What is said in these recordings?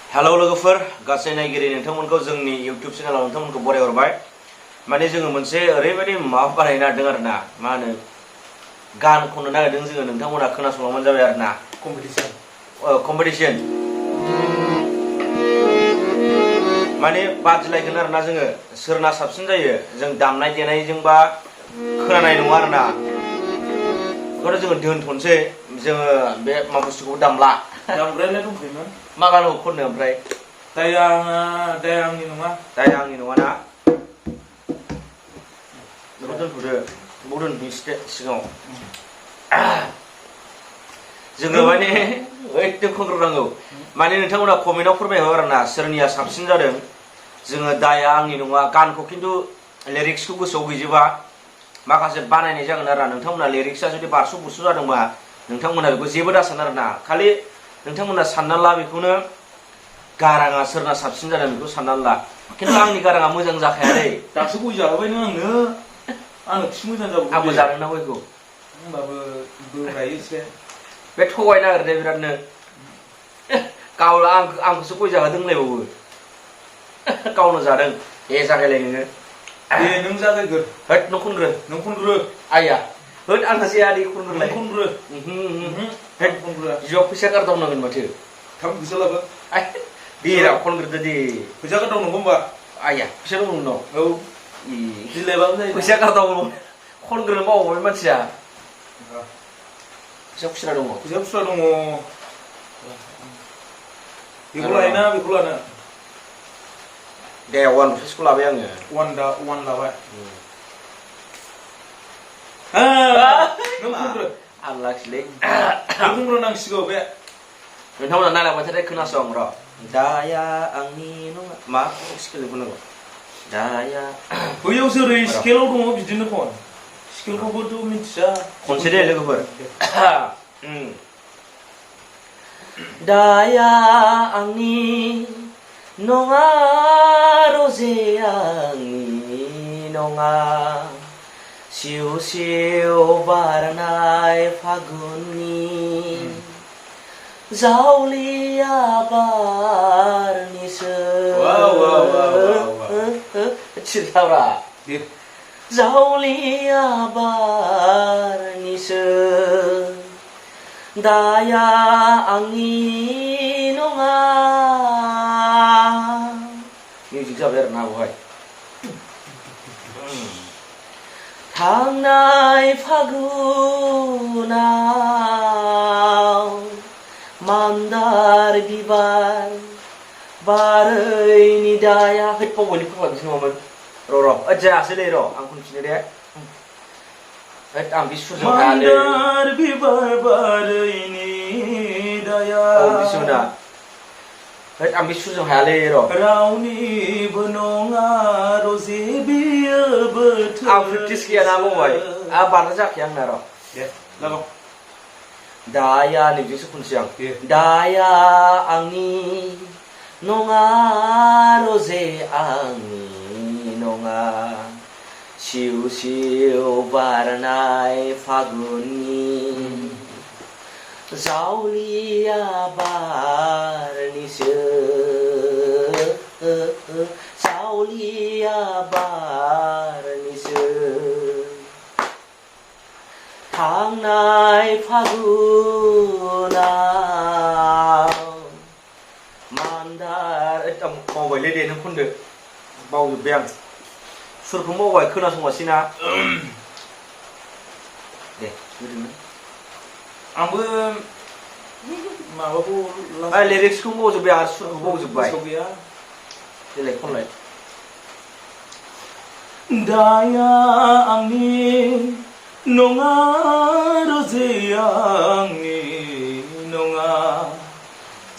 Hello लोगोफोर गासै नायगिरि नोंथांमोनखौ जोंनि इउटिउब चेनेलाव नोंथांमोनखौ बरायहरबाय। माने जोङो मोनसे ओरैबायदि माबा बानायनो नागिरदों आरोना, मा होनो गान खननो नागिरदों जोङो, नोंथांमोना खोनासंलांबानो जाबाय आरोना। कम्पिटिसन माने बादिलायगोन आरोना जोङो, सोरना साबसिन जायो जों दामनाय देनायजोंबा खोनानाय नङा आरोना। बेखौनो जोङो दोनथ'नोसै, जोङो बे मा बुस्थुखौ दामला। दामग्रायालाय दंखायोमोन। मा गानखौ खननो ओमफ्राय? दाया आंनि नङा। दाया आंनि नङा ना? बेखौ दोनथ'दो, बेखौ दोनफिनसै सिगाङाव। जोङो माने एकदम खनग्रोनांगौ। माने नोंथांमोना कमेन्टआव फोरमायहर आरोना सोरनिया साबसिन जादों। जोङो दाया आंनि नङा गानखौ खिन्थु लिरिक्सखौ गोसोआव गैजोबा, माखासे बानायनाय जागोन आरोना। नोंथांमोना लिरिक्सआ जुदि बारस' बुरस' जादोंबा नोंथांमोना बेखौ जेबो दासान आरोना, खालि नोंथांमोना सानना ला बेखौनो, गाराङा सोरना साबसिन जादों बेखौ साननानै ला। खिन्थु आंनि गाराङा मोजां जाखाया दै। दासो गय जाहोबाय नों आंनो खि मोजां जाबाय। आंबो जादों ना गयखौ, होमबाबो बोरायो एसे। बे थगायनो नागिरदों बिरादनो। गावला आंखौसो गय जाहोदों होनलायबावो। गावनो जादों। ए जागायलाय नोङो। दे नों जागायग्रो। होद नों खनग्रो। नों खनग्रो। आइया होद आंहा जाया दे खनग्रोलाय। नों खनग्रो। होद खनग्रो। बियाव फैसा गारदावनांगोन माथो। थाब फैसा लाबो। दे रा खनग्रोदो दे। फैसा गारदावनांगौ होमबा? आइया फैसा दङ नोंनाव? औ। दिलायबाबो जायो। फैसा गारदावनो खनग्रोनो बावबाय मानसिया। फैसा खुस्रा दङ? फैसा खुस्रा दङ। बेखौ लायोना बेखौ लानो? दे वान रुपिसखौ लाबाय आङो। वान लाबाय। नों खनग्रो। आनलाखिलै। नों खनग्रोनांसिगौ बे। नोंथांमोना नायलांबाय थादो, खोनासं र'। दाया आंनि नङा, मा स्केलजों खननांगौ? दाया बैयाव जेरै स्केलाव दङ बिदिनो खन। स्केलखौबोथ' मिथिया। खनसे दे लोगोफोर। दाया आंनि नङा, रजे आंनि नङा, सिउ सिउ बारनाय फागुननि जावलिया बारनिसो। सिरिथाब्रा। जावलिया बारनिसो, दाया आंनि नङा। मिउजिक जाबाय आरोना बेवहाय। थांनाय फागुनाव मान्दार बिबार बारैनि दाया। हैद बावबायलै फोरमायनोसै नङामोन। र' जायासैलै र' आं खनफिनो दे। हैद आं बे सुरजों हायालै। मान्दार बिबार बारैनि दाया। औ बिसो मोना। हैद आं बे सुरजों हायालै र'। रावनिबो नङा रजे बियो बोथोर। आं प्रेक्टिस गैयाना बावबाय। बारना जाखाया आंना र'। दे लागाव। दाया नैबेसो खनसै आं। दाया आंनि नङा, रजे आंनि नङा, सिउ सिउ बारनाय फागुननि जावलिया बारनिसो, जावलिया बारनिसो, थांनाय फागुनाव मान्दार। बावबायलै दे नों खनदो। बावजोब्बाय आं सुरखौ बावबाय, खोनासंगासै ना। दे बिदिनो आंबो माबाखौ लिरिक्सखौ बावजोब्बाय आरो सुरखौ बावजोब्बाय। गैया। देलाय खनलाय। दाया आंनि नङा, रजे आंनि नङा,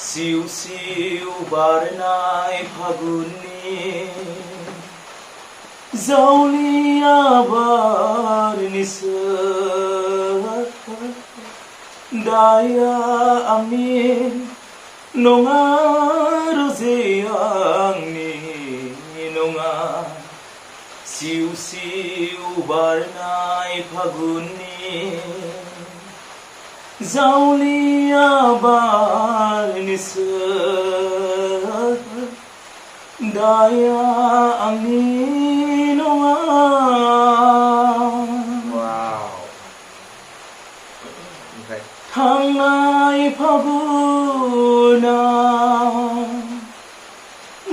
सिउ सिउ बारनाय फागुननि जावलिया बारनिसो, दाया आंनि नङा, रजे आंनि नङा, सिउ सिउ बारनाय फागुननि जावलिया बारनिसो, daya angni nङा wow ओमफ्राय थांनाय फागुनाव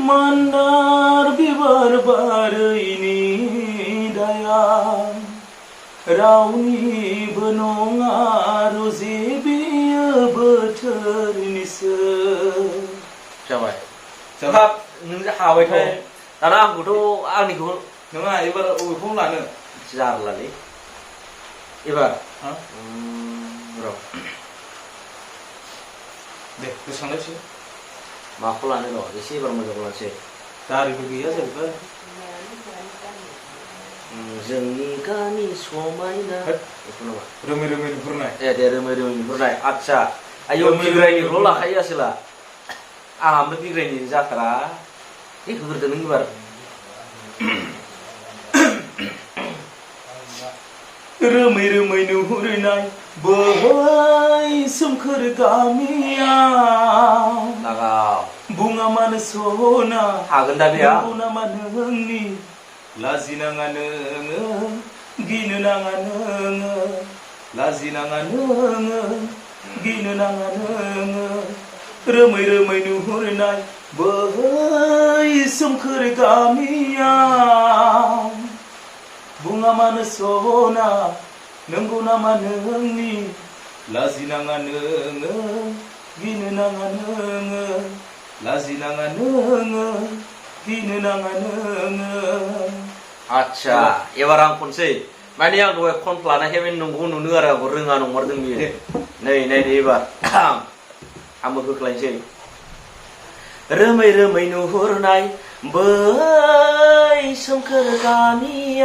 मान्दार बिबार बारैनि दाया रावनिबो नङा रुजि बियो बोथोरनिसो जाबाय हाब नों हाबायथ' दाना आंखौथ' आंनिखौ नङा एबार अबेखौ लानो जारलालै एबार हा र' दे गोसोखांलायसै माखौ लानो र' एसे एबार मोजां लानोसै दारिबो गैया जाहैबाय जोंनि गामि समायना बेखौ नङा रोमै रोमै नुहुरनाय दे रोमै रोमै नुहुरनाय आदसा आयौ बिग्रायनिखौल' लाखायो आसोला आंहा ओमफ्राय बिग्रायनि जाथारा होग्रोदो नों एबार रोमै रोमै नुहुरनाय बै सोमखोर गामियाव लागाव बुङा मानो सना हागोन दा बेहा नंगौ नामा नोंनि लाजिनाङा नोङो गिनो नाङा नोङो लाजिनाङा नोङो गिनो नाङा नोङो रोमै रोमै नुहुरनाय बै सोमखोर गामियाव बुङा मानो सना नंगौ नामा नोंनि लाजिनाङा नोङो गिनो नाङा नोङो लाजिनाङा नोङो गिनो नाङा नोङो आदसा एबार आं खनसै माने आं दहाय खन लानायखाय बे नंगौ नुनो आरो आंखौ रोङा नंमारदों बियो नै एबार आंबो होख्लायनोसै रोमै रोमै नुहुरनाय बै सोमखोर गामियाव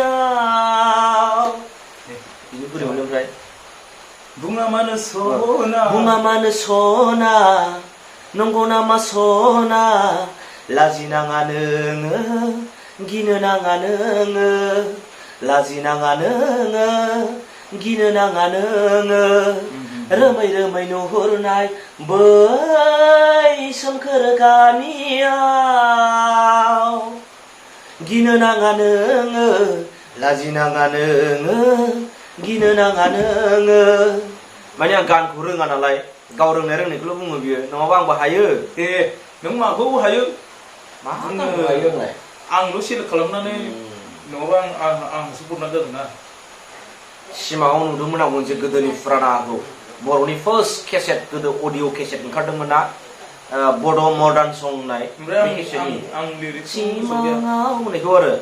बिनि बोरै मोनो ओमफ्राय बुङा मानो सना बुङा मानो सना नंगौ नामा सना लाजिनाङा नोङो गिनो नाङा नोङो लाजिनाङा नोङो गिनो नाङा नोङो रोमै रोमै नुहुरनाय बै सोमखोर गामियाव गिनो नाङा नोङो लाजिनाङा नोङो गिनो नाङा नोङो माने आं गानखौ रोङा नालाय गाव रोंनाय रोंनायखौल' बुङो बियो नङाबा आंबो हायो दे नों माखौ हायो मा आंनो हायो होनलाय आंल' सेलेक्ट खालामनानै नङाबा आंहासो बरनाय जादों ना सिमाङाव नुदोंमोन आं मोनसे गोदोनि फुरानाखौ बर'नि फार्स्ट केसेट गोदो अडिअ केसेट ओंखारदोंमोन ना बड' मडार्न सं होननाय ओमफ्राय बे केसेटनि आं लिरिक्स सिमाङाव होननायखौ आरो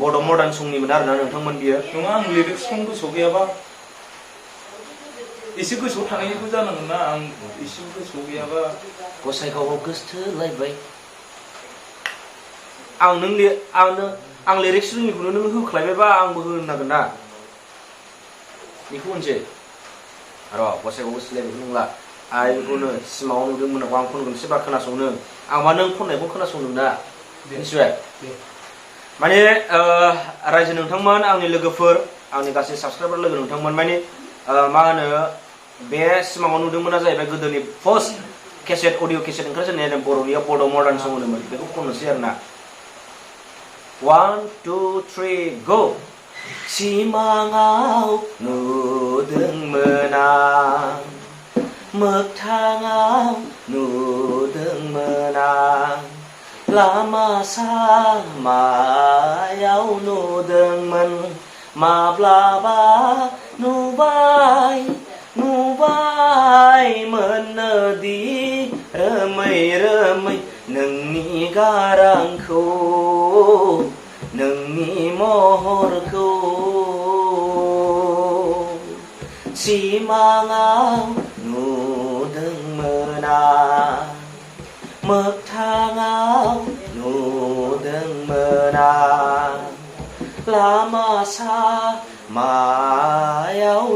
बड' मडार्न संनिमोन आरोना नोंथांमोन बियो नङा आं लिरिक्सखौ गोसोआव गैयाबा एसे गोसोआव थानायबो जानांगोन ना आं एसे गोसोआव गैयाबा गसाइखौ गोसथोलायबाय आं लिरिक्स रोङिखौनो नों होख्लायबायबा आंबो होनांगोन ना बेखौ होनसै र' गसाइखौ गोसथोलायबायखौ नंला आइ बेखौनो सिमाङाव नुदोंमोन आं खनगोन एसेबार खोनासंनो आंबा नों खननायखौ खोनासंदों ना मिथिबाय माने रायजो नोंथांमोन आंनि लोगोफोर आंनि गासै साबसक्राइबार लोगो नोंथांमोन माने मा होनो बे सिमाङाव नुदोंमोना जाहैबाय गोदोनि फार्स्ट केसेट अडिअ केसेट ओंखारजेननाय बर'नियाव बड' मडार्न सं होनोमोन बेखौ खननोसै आरो ना 1 2 3 go सिमाङाव नुदोंमोन आं मोगथाङाव नुदोंमोन आं लामा सामायाव नुदोंमोन माब्लाबा नुबायमोनदि रोमै रोमै नोंनि गारांखौ नोंनि महरखौ सिमाङाव नुदोंमोन आं मोगथाङाव नुदोंमोन आं लामा सामायाव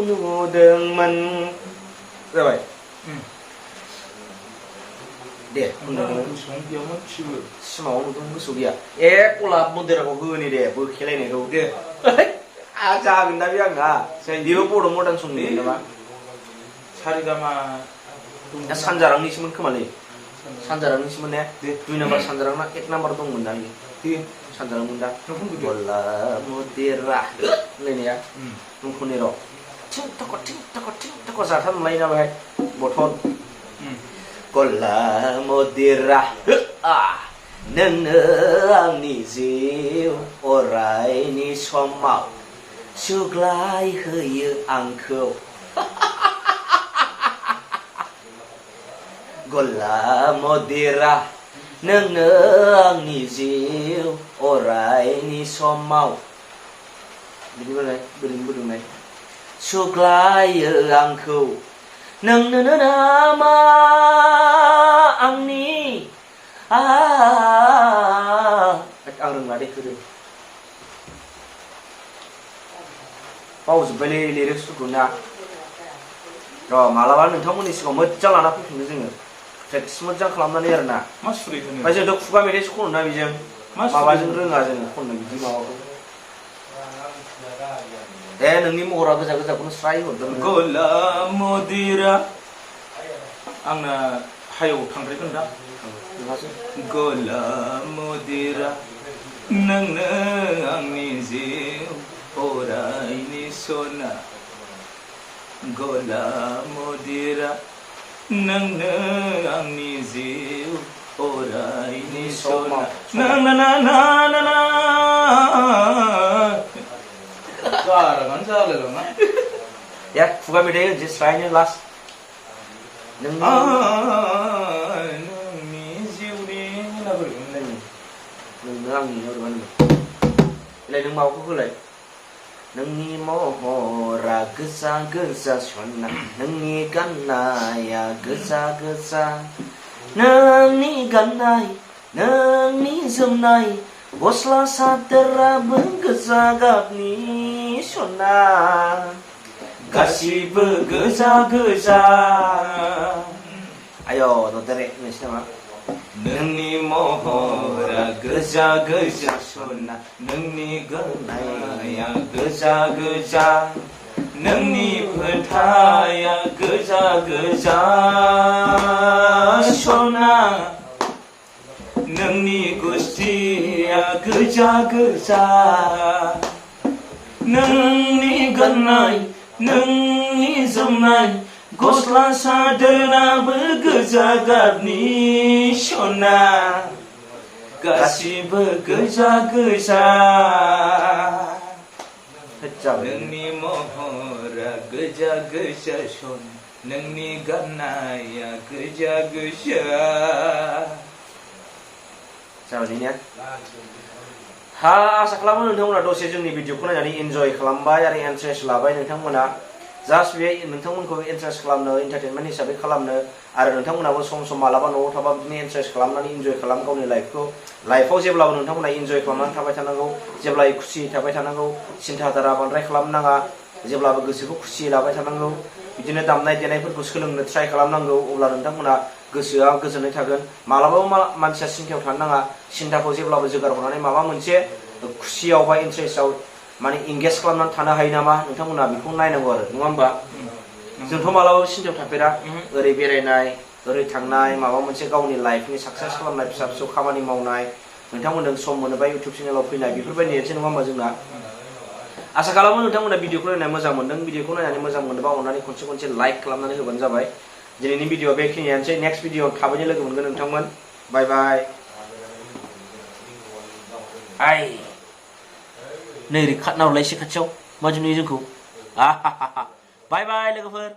नुदोंमोन जाबाय दे सिमाङाव नुदों गोसोआव गैया गलाब मन्दिराखौ होनि दे बोखेलायनायखौ दे जागोन दा बे आंना बेबो बड' मडार्न संनि नामा सारिगामा सानजारांनिसोमोन खोमालै सानजारांनिसोमोन ने 2 नाम्बार सानजारां ना 1 नाम्बार दंमोन दा बियो दे सानजारांमोन दा नों बुंदो गला मदिरा होनलायनाया नोंखौनि र' थिं थख' जाथारलाय ना बेहाय बथल गला मदिरा नोंनो आंनि जिउ अरायनि समाव सुग्लाय होयो आंखौ गला मदिरा नोंनो आंनि जिउ अरायनि समाव बिदि बुंनाय बोरै बुंनाय सुग्लायो आंखौ नोंनो नामा आंनि आं रोंला दे गोदो बावजोब्बायलै लिरिक्सफोरखौ ना र' मालाबा नोंथांमोननि सिगाङाव मोजां लाना फैफिननो जोङो प्रेक्टिस मोजां खालामनानै आरोना मा सुरै होनो ओमफ्राय जोंथ' खुगा मेथाइसो खनो ना बेजों माबाजों रोङा जोङो खननो बिदि माबाखौ दे नोंनि महरा गोजा गोजाखौनो स्राय हरदों गला मदिरा आंना हायाव थांद्रायगोन दा नोंहासो गला मदिरा नोंनो आंनि जिउ अरायनि सना गला मदिरा नोंनो आंनि जिउ अरायनि सना ना ना ना ना ना ना गाराङानो जालायलाङा या खुगा मेथाइ होनसै स्रायनो लास्ट नोंनि जिउनि ना बोरै मोनलाय नोंनो आंनि बोरैबा नों लाय नों माबाखौ होलाय नोंनि महरा गोजा गोजा सना नोंनि गाननाया गोजा गोजा नोंनि गाननाय नोंनि जोमनाय गस्ला सादोराबो गोजा गाबनि सना गासिबो गोजा गोजा आय' ददेरे नोंसि नामा नोंनि महरा गोजा गोजा सना नोंनि गाननाया गोजा गोजा नोंनि फोथाया गोजा गोजा सना नोंनि गुस्थिया गोजा गोजा नोंनि गाननाय नोंनि जोमनाय गस्ला सादोराबो गोजा गाबनि सना गासिबो गोजा गोजा नोंनि महरा गोजा गोजा सना नोंनि गाननाया गोजा गोजा जाबाय ने हा आसा खालामो नोंथांमोना दसे जोंनि भिडिअखौ नायनानै इन्जय खालामबाय आरो इन्ट्रेस्ट लाबाय नोंथांमोना जास्ट बे नोंथांमोनखौ इन्ट्रेस्ट खालामनो एन्टारटेनमेन्ट हिसाबै खालामनो आरो नोंथांमोनाबो सम सम मालाबा न'आव थाबा बिदिनो इन्ट्रेस्ट खालामनानै इन्जय खालाम गावनि लाइफआव जेब्लाबो नोंथांमोना इन्जय खालामनानै थाबाय थानांगौ जेब्लाबो खुसि थाबाय थानांगौ सिन्था धारा बांद्राय खालामनाङा जेब्लाबो गोसोखौ खुसि लाबाय थानांगौ बिदिनो दामनाय देनायफोरखौ सोलोंनो ट्राइ खालामनांगौ अब्ला नोंथांमोना गोसोआ गोजोननाय थागोन मालाबाबो मानसिया सिन्थायाव थानो नाङा सिन्थाखौ जेब्लाबो जोगार हरनानै माबा मोनसे खुसियाव बा इन्ट्रेस्टआव माने इंगेज खालामनानै थानो हायो नामा नोंथांमोना बेखौ नायनांगौ आरो नङा होमबा जोंथ' मालाबाबो सिन्थायाव थाफेरा ओरै बेरायनाय ओरै थांनाय माबा मोनसे गावनि लाइफनि साक्सेस खालामनाय फिसा फिसौ खामानि मावनाय नोंथांमोनजों सम मोनोबा इउटुब चेनेलाव फैनाय बेफोरबायदियानोसै नङा होमबा जोंना आसा खालामो नोंथांमोना भिडिअखौ नायनानै मोजां मोनदों भिडिअखौ नायनानै मोजां मोनोबा अननानै खनसे लाइक खालामनानै होबानो जाबाय दिनैनि भिडिअ बेखिनियानोसै नेक्स्ट भिडिअ थाबैनो लोगो मोनगोन नोंथांमोन बाय बाय आइ नै ओरै खारना हरलाय एसे खाथियाव माबायदि नुयो जोंखौ बाय बाय लोगोफोर